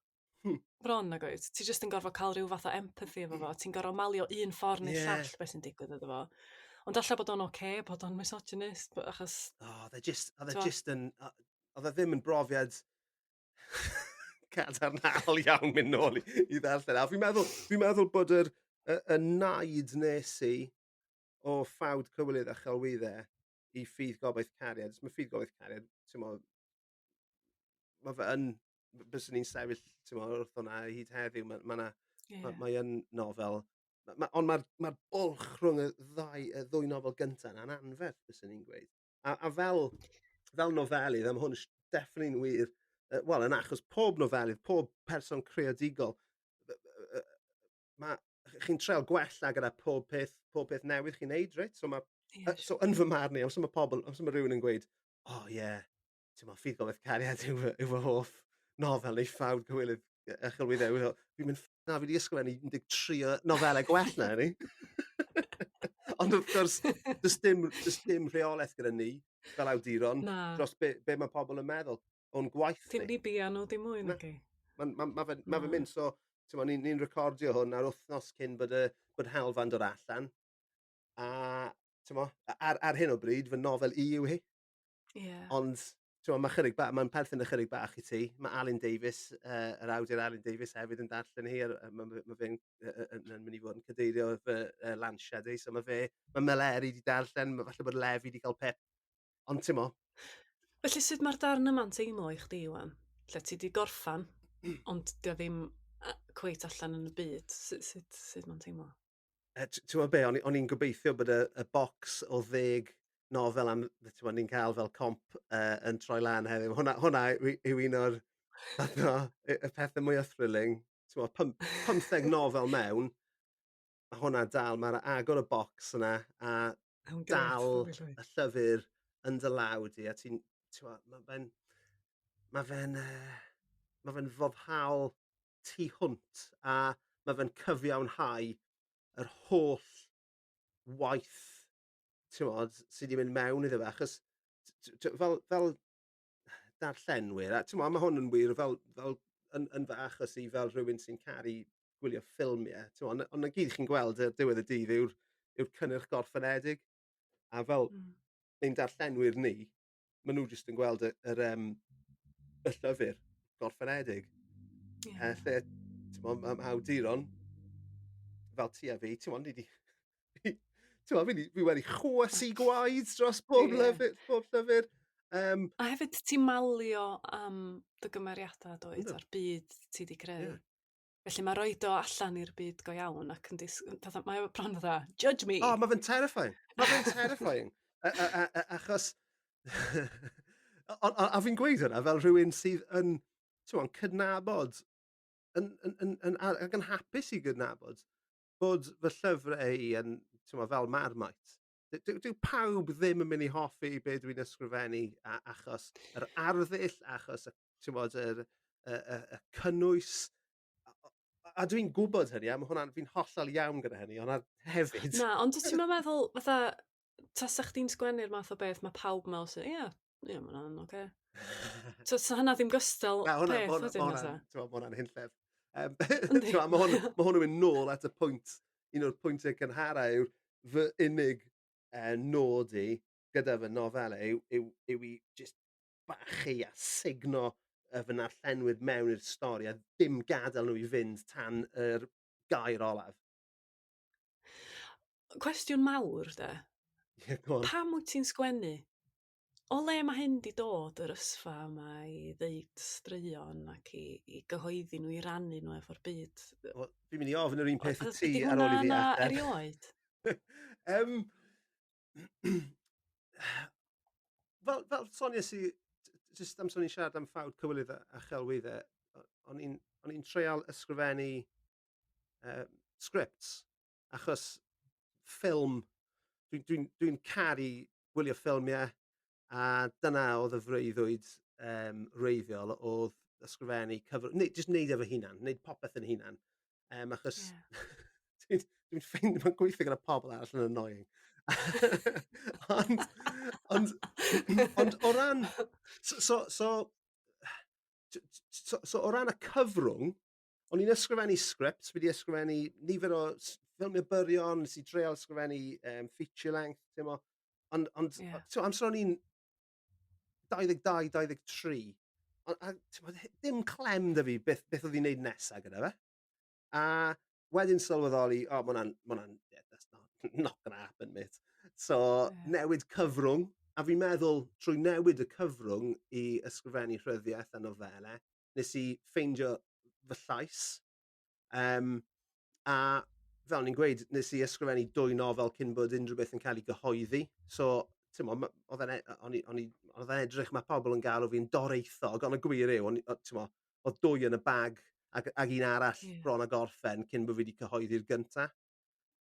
bron nag oed. Ti jyst yn gorfod cael rhyw fath o empathy efo fo. Ti'n gorfod malio un ffordd neu llall beth sy'n digwydd iddo fo. Ond alla bod o'n oce, okay, bod o'n misogynist, achos... Oh, oedd e just yn... Oedd e ddim yn brofiad cadarnhaol iawn mynd nôl i ddarllen. A fi'n meddwl bod y naid nes i o Ffawd Cywilydd a Chelwyddau i Ffydd Gobaith Cariad. Mae Ffydd Gobaith Cariad, ti'n mo, mae fe yn, byswn ni'n sefyll, ti'n mo, wrth hwnna hyd heddiw, mae yn nofel. Ond mae'r bwlch rhwng y ddwy nofel gyntaf yna'n anferth, byswn ni'n gweud. A fel nofelydd, a mae hwn definitely'n wir, wel, yn achos pob nofelydd, pob person creadigol, mae chi'n treial gwella gyda pob peth newydd chi'n neud, reit? So, so yn fy marn i, amser mae rhywun yn gweud, "Oh yeah, ti'n ma, Ffydd Gobaith Cariad yw fy hoff nofel neu Ffawd Cywilydd a Chelwyddau." Fi'n mynd, "Na, fi wedi ysgrifennu 13 o nofelau gwell na ni." Ond wrth gwrs, does dim rheolaeth gyda ni fel awduron Na. dros be mae pobl yn meddwl o'n gwaith Dim ni. ni bia nhw dim mwy, Na. nag i. Ma fe Na. mynd, so, ti'n ni recordio hwn ar wythnos cyn bod Helfa'n dod allan. A, ti'n mo, ar hyn o bryd, fy nofel i yw hi. Ond, ti'n mo, mae'n perthyn ychydig bach i ti. Mae Alun Davies, yr awdur Alun Davies hefyd yn darllen hi, a ma fe'n yn mynd i fod yn cadeirio fy lansiad i. So mae Meleri wedi darllen, mae falle bod Lefi wedi cael pip. Ond ti'n mo, Felly sut mae'r darn yma'n teimlo i chdi wan? Lle ti di gorffan, ond di o ddim cweit allan yn y byd. Sut mae'n teimlo? Ti'n gwybod be, o'n i'n gobeithio bod y bocs o 10 nofel am, ti'n gwbod, ni'n cael fel comp yn troi lan heddiw. Hwna yw un o'r fath o, y pethau mwyaf thrilling. T'mo' 15 nofel mewn, ma' hwnna dal, ma'r agor y bocs yna a Ma'n grêt dal dydi Llwyd? y llyfyr yn dy law di a ti'n t'mo' ma' fe'n foddhaol tu hwnt a ma' fe'n cyfiawnhau yr holl waith t'mod sy 'di mynd mewn iddo fe achos fel darllenwyr a t'mo' ma' hwn yn wir fel yn fy achos i fel rhywun sy'n caru gwylio ffilmie t'mo' on' 'na gyd chi'n gweld ar diwedd y dydd yw'r cynnyrch gorffenedig a fel ein darllenwyr ni, ma' nhw jyst yn gweld y yr yym y llyfr gorffenedig. Lle t'mo' ma' awduron fel ti a fi t'mo' ni 'di t'mo' fi wedi chwysu gwaed dros pob lyfr pob llyfr. A hefyd ti'n malio am dy gymeriadau dwyt a'r byd ti 'di creu. Felly mae roid o allan i'r byd go iawn ac yn fatha, mae o bron fatha, judge me! O, ma' fe'n terrifying. Ma' fe'n terrifying. Achos a fi'n gweud hwnna fel rhywun sydd yn, t'mo', yn cydnabod yn ac yn hapus i gydnabod bod fy llyfrau i yn, t'mo', fel Marmite. Dyw pawb ddim yn mynd i hoffi be dwi'n ysgrifennu achos yr arddull, achos y, t'mod, yr, y cynnwys. A dwi'n gwybod hynny, a ma' hwnna'n, fi'n hollol iawn gyda hynny, ond hefyd... Na, ond ti'n meddwl, fatha, tasa chdi'n sgwennu'r math o beth mae pawb yn meddwl sy'n, ie, ma' hwnna'n ocê. So, sa hynna ddim gystal Na, hwnna, peth ma' hwnna, wedyn, ma' fysa? hwnna'n, t'mo', ma' hwnna'n hunllef. T'mo', ma' hwn yn mynd nôl at y pwynt, un o'r pwyntiau cynhara yw fy unig nod i gyda fy nofelau yw i just bachu a sugno fy narllenwyr mewn i'r stori a ddim gadael nhw i fynd tan yr gair olaf. Cwestiwn mawr, de. Yeah, go on. Pam wyt ti'n sgwennu? O le mae hyn 'di dod, yr ysfa yma i ddeud straeon ac i gyhoeddi nhw, i rannu nhw efo'r byd? Wel, fi'n mynd i ofyn yr un peth i ti Ydy ar ôl i hwnna fi yna ateb. erioed? Fel soniais i, jyst amser o'n i'n siarad am Ffawd Cywilydd a Chelwyddau, o'n i'n treial ysgrifennu scripts, achos ffilm, dwi caru gwylio ffilmiau, a dyna oedd y freuddwyd wreiddiol oedd ysgrifennu cyfr... Neu, jyst neud e fy hunan, neud popeth yn hunan. Achos dwi'n ffeindio mae'n gweithio gyda pobl arall yn annoying. Ond o ran... So o ran y cyfrwng, o'n i'n ysgrifennu scripts, fi wedi ysgrifennu nifer o ffilmiau byrion, nes i dreial ysgrifennu feature length, ti'n mo. Ond so, amser o'n i'n 22, 23, a t'mod, dim clem 'da fi beth oedd i'n neud nesaf gyda fe. A wedyn sylweddoli, o, ma' hwnna'n, yeah, that's not gonna happen, mate. So, newid cyfrwng, a fi'n meddwl trwy newid y cyfrwng i ysgrifennu rhyddiaeth a nofelau, nes i ffeindio fy llais. A fel ni'n gweud, nes i ysgrifennu dwy nofel cyn bod unrhyw beth yn cael ei gyhoeddi. So, ti'n mo, oedd e'n edrych, mae pobl yn galw fi'n doreithog, ond y gwir yw, ti'n mo, oedd dwy yn y bag ac un arall bron a gorffen cyn bod fi wedi cyhoeddi'r gynta.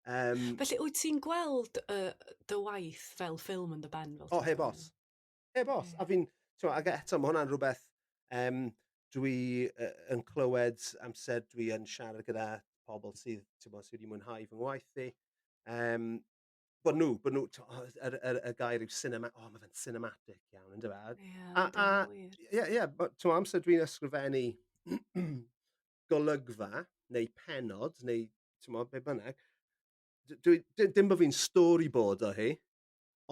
Felly, wyt ti'n gweld dy waith fel ffilm yn dy ben? Fel O, ti'n heb sôn? os. Heb os. A fi'n, t'mo', ac eto, mae hwnna'n rhywbeth dwi yn clywed amser dwi yn siarad gyda pobl sydd, t'mo', sydd wedi mwynhau fy ngwaith i. Bod nhw, t'mo', o, y gair yw cinema, o, mae fe'n cinematic iawn, yndyfe? Ie, A, yndi, ma'n wir. Ie, but, t'mo', amser dwi'n ysgrifennu golygfa, neu pennod, neu, t'mo', be bynnag, dim bod fi'n storyboard o hi,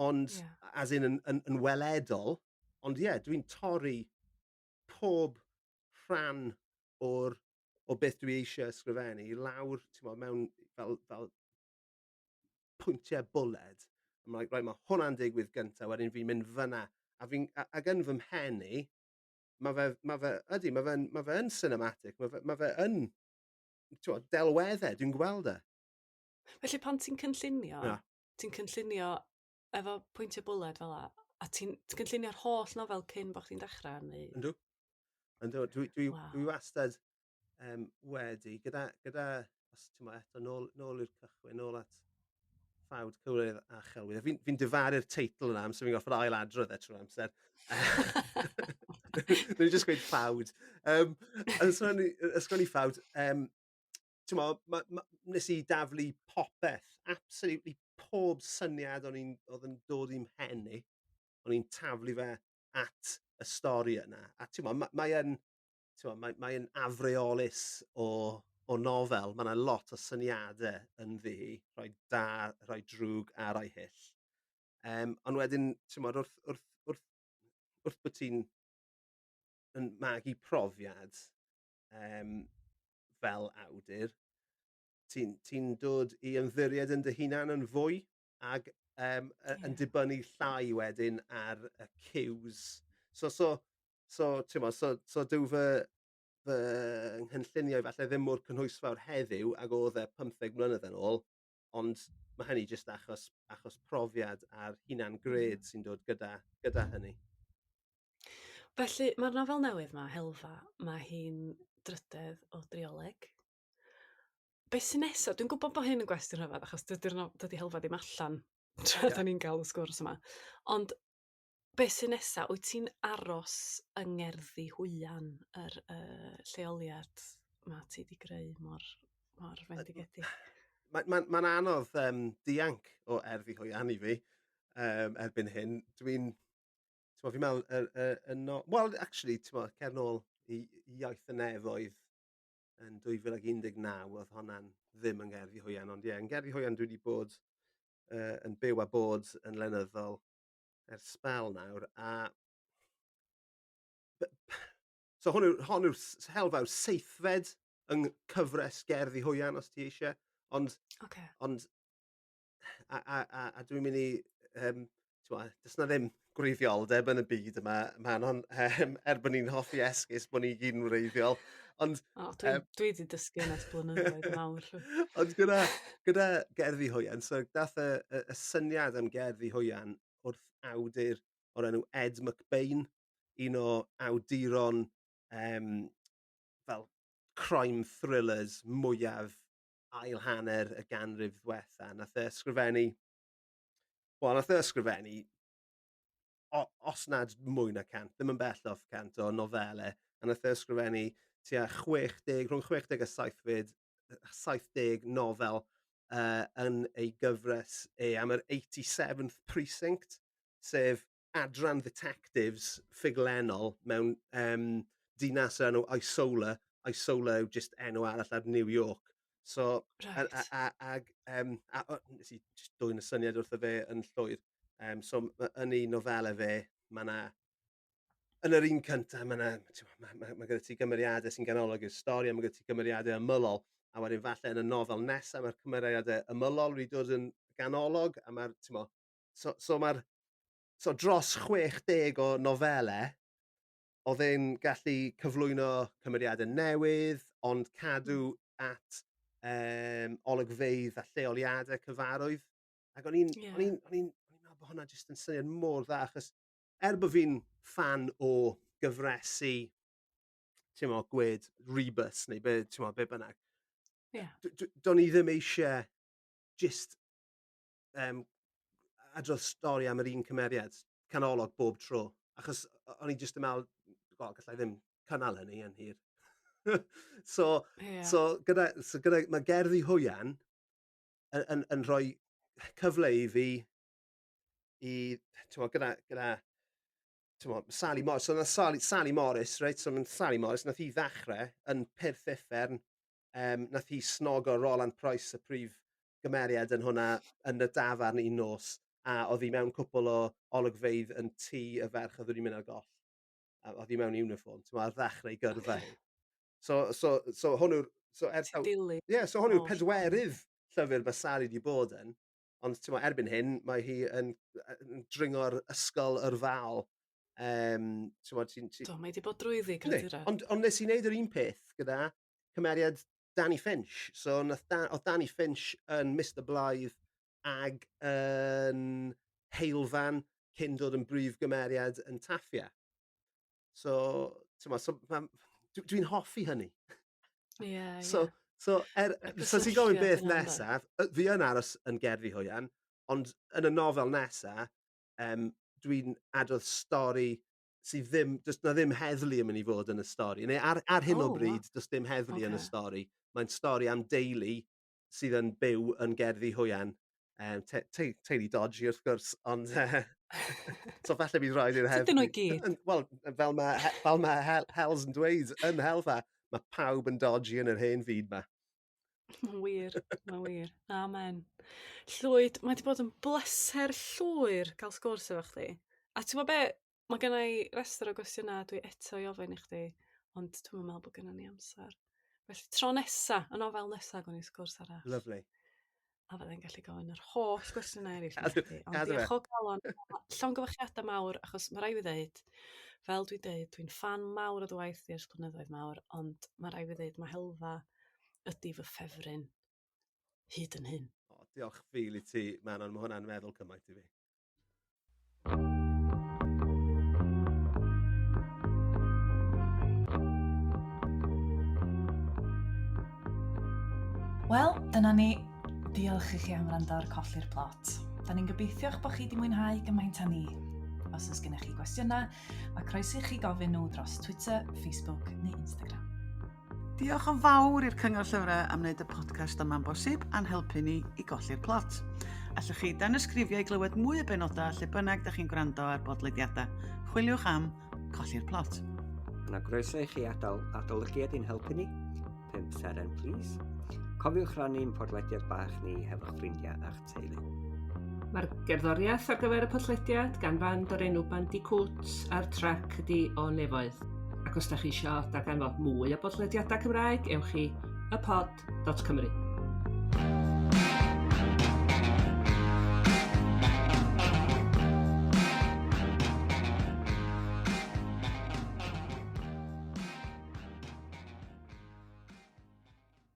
ond as in yn weledol, ond ie, yeah, dwi'n torri pob rhan o beth dwi eisiau ysgrifennu i lawr, t'mo', mewn fel pwyntiau bwled. I'm like, right, mae hwnna'n digwydd gyntaf, wedyn fi'n mynd fyna. A ac yn fy mhen i, ma fe, ydy, ma fe yn cinematic, ma fe yn, t'mo', delweddau, dwi'n gweld e. Felly pan ti'n cynllunio, ti'n cynllunio efo pwyntiau bwled fel 'a, a ti'n cynllunio'r holl nofel cyn bod chdi'n dechrau, neu? Yndw. Yndw, dwi wastad. wedi, gyda os t'mo' eto nôl i'r cychwyn, nôl at Ffawd Cywilydd a Chelwydd. Fi'n difaru'r teitl yna amser fi'n gorffod ail-adrodd e trwy'r amser. Dwi'n jyst gweud ffawd. Yn ysgrifennu Ffawd, t'mo', nes i daflu popeth, absolutely pob syniad oedd yn dod i'm mhen i, o'n i'n taflu fe at y stori yna. A t'mo', mae yn, t'mo', mae yn afreolus o nofel. Mae yna lot o syniadau ynddi hi, rhai da, rhai drwg a rhai hyll. Ond wedyn, t'mod, wrth bod ti'n yn magu profiad fel awdur, ti'n dod i ymddiried yn dy hunan yn fwy ag yn dibynnu llai wedyn ar y cues. So, t'mo', so dyw fy nghynlluniau falle ddim mor cynhwysfawr heddiw ag oedd e 15 mlynedd yn ôl, ond mae hynny jyst achos profiad a'r hunan gred sy'n dod gyda hynny. Felly mae'r nofel newydd 'ma, Helfa, mae hi'n drydedd o drioleg. Be sy'n nesa? Dwi'n gwybod bod hyn yn gwestiwn rhyfedd achos dydy'r no dydy Helfa ddim allan tra 'dan ni'n gael y sgwrs yma. Ond be sy'n nesa? Wyt ti'n aros yng Ngerddi Hwyan, yr lleoliad 'ma ti 'di greu mor mor fendigedig? Mae'n anodd dianc o Erddi Hwyan i fi erbyn hyn. Dwi'n, t'mo', fi'n meddwl y no, wel, actually, t'mo', cer nôl i Iaith y Nefoedd yn 2019, oedd hwnna'n ddim yn Gerddi Hwyan, ond ie, yeah, yn Gerddi Hwyan dwi wedi bod yn byw a bod yn lenyddol ers sbel nawr, a so hwn yw'r Helfa yw'r seithfed yng cyfres Gerddi Hwyan, os ti eisiau, ond ond a dwi'n mynd i, t'mo', does 'na ddim gwreiddioldeb yn y byd yma, Manon, er bod ni'n hoffi esgus bod ni gyd yn wreiddiol, ond O, dwi 'di dysgu hynna ers blynyddoedd mawr. Ond gyda Gerddi Hwyan, so dath y syniad am Gerddi Hwyan wrth awdur o'r enw Ed McBain, un o awduron fel crime thrillers mwyaf ail hanner y ganrif ddwetha. Nath e ysgrifennu, wel, nath e ysgrifennu, os nad mwy na 100, ddim yn bell off 100 o nofelau, a nath e ysgrifennu tua 60, rhwng 60 a 70 nofel yn ei gyfres e am yr 87th Precinct, sef adran detectives ffuglenol mewn dinas o'r enw Isola. Isola yw just enw arall ar New York. So, ag nes i just dwyn y syniad wrtho fe yn llwyr. So, yn ei nofelau fe, mae 'na yn yr un cyntaf, mae 'na, ma gyda ti gymeriadau sy'n ganolog i'r stori, a mae gyda ti gymeriadau ymylol, a wedyn falle yn y nofel nesaf mae'r cymeriadau ymylol wedi dod yn ganolog, a mae'r, t'mo', so dros 60 o nofelau, oedd e'n gallu cyflwyno cymeriadau newydd, ond cadw at olygfeydd a lleoliadau cyfarwydd. Ac o'n i'n o'n i'n meddwl bod hwnna jyst yn syniad mor dda, achos er bod fi'n ffan o gyfresi, ti'n mo, gwed Rebus neu be, ti'n mo, be bynnag, do'n i ddim eisiau just adrodd stori am yr un cymeriad canolog bob tro. Achos o'n i jyst yn meddwl, wel, gallai ddim cynnal hynny yn hir. So gyda, mae Gerddi Hwyan yn rhoi cyfle i fi i, ti'n mo, gyda ti'n mo, Sally Morris, so nath Sally Morris, reit, so mae Sally Morris, nath hi ddechrau yn Pyrth Uffern, nath hi snogo Roland Price, y prif gymeriad yn hwnna, yn y dafarn un nos, a oedd hi mewn cwpl o olygfeydd yn tŷ y ferch oedd wedi mynd ar goll. A oedd hi mewn uniform, ti'n mo, ar ddechrau ei gyrfa hi. So hwn yw'r... So, er, Ti'n dilyn Ie, yeah, so hwn yw'r holl pedwerydd llyfr mae Sally wedi bod yn. Ond ti'n mo, erbyn hyn, mae hi yn dringo'r ysgol yrfaol. Ti'n mo, Do, mae 'di bod drwyddi Yndi, graduran. Ond nes i wneud yr un peth gyda cymeriad Danny Finch. So oedd Danny Finch yn Mr Blythe ag yn Heilfan cyn dod yn brif gymeriad yn Taffia. So, ti'n mo, so, dwi'n hoffi hynny. Ie, So ie. so er Y so ti'n gofyn cysylltiad beth yna ynde? nesaf, fi yn aros yn Gerddi Hwyan, ond yn y nofel nesa, dwi'n adrodd stori sydd ddim, does 'na ddim heddlu yn mynd i fod yn y stori, neu ar hyn o O, wa. bryd, does dim heddlu yn y stori. Mae'n stori am deulu sydd yn byw yn Gerddi Hwyan. Teulu dodgy wrth gwrs, ond so falle bydd rhaid i'r Tydyn nhw heddlu... i gyd. Wel, fel ma Hells yn dweud yn Helfa, mae pawb yn dodgy yn yr hen fyd ma. Mae'n wir, mae'n wir. Amen. Llwyd, mae wedi bod yn bleser llwyr cael sgwrs efo chdi. A ti'n gwybod be, mae gen i restr o gwestiynau dwi eto i ofyn i chdi, ond dwi'm yn meddwl bod gennym ni amser. Felly tro nesa, y nofel nesa, gawn ni sgwrs arall. Lovely. A fyddai'n gallu gofyn yr holl gwestiynau eraill i Cadw, chdi. Ond cadw fe. diolch o galon, llongyfarchiadau mawr, achos mae rhaid fi ddeud, fel dwi'n deud, dwi'n ffan mawr o dy waith di ers blynyddoedd mawr, ond mae rhaid fi ddeud, mae Helfa ydy fy ffefryn hyd yn hyn. O, diolch fil i ti, Manon, mae hwnna'n meddwl cymaint i fi. Wel, dyna ni. Diolch i chi am wrando ar Colli'r Plot. Da ni'n gobeithio eich bod chi wedi mwynhau gymaint â ni. Os oes gennych chi gwestiynau, mae croeso i chi gofyn nhw dros Twitter, Facebook neu Instagram. Diolch yn fawr i'r Cyngor Llyfrau am wneud y podcast yma'n bosib a'n helpu ni i golli'r plot. Allwch chi danysgrifio i glywed mwy o benodau lle bynnag da chi'n gwrando ar bodlediadau. Chwiliwch am Colli'r Plot. Yna groeso i chi adael adolygiad i'n helpu ni. 5 seren, please. Cofiwch rannu'n podlediad bach ni hefo'ch ffrindiau a'ch teulu. Mae'r gerddoriaeth ar gyfer y podlediad gan fand o'r enw Bandicoot a'r trac ydi O Nefoedd. Ac os da chi isio darganfod mwy o bodlediadau Cymraeg, ewch i ypod.cymru.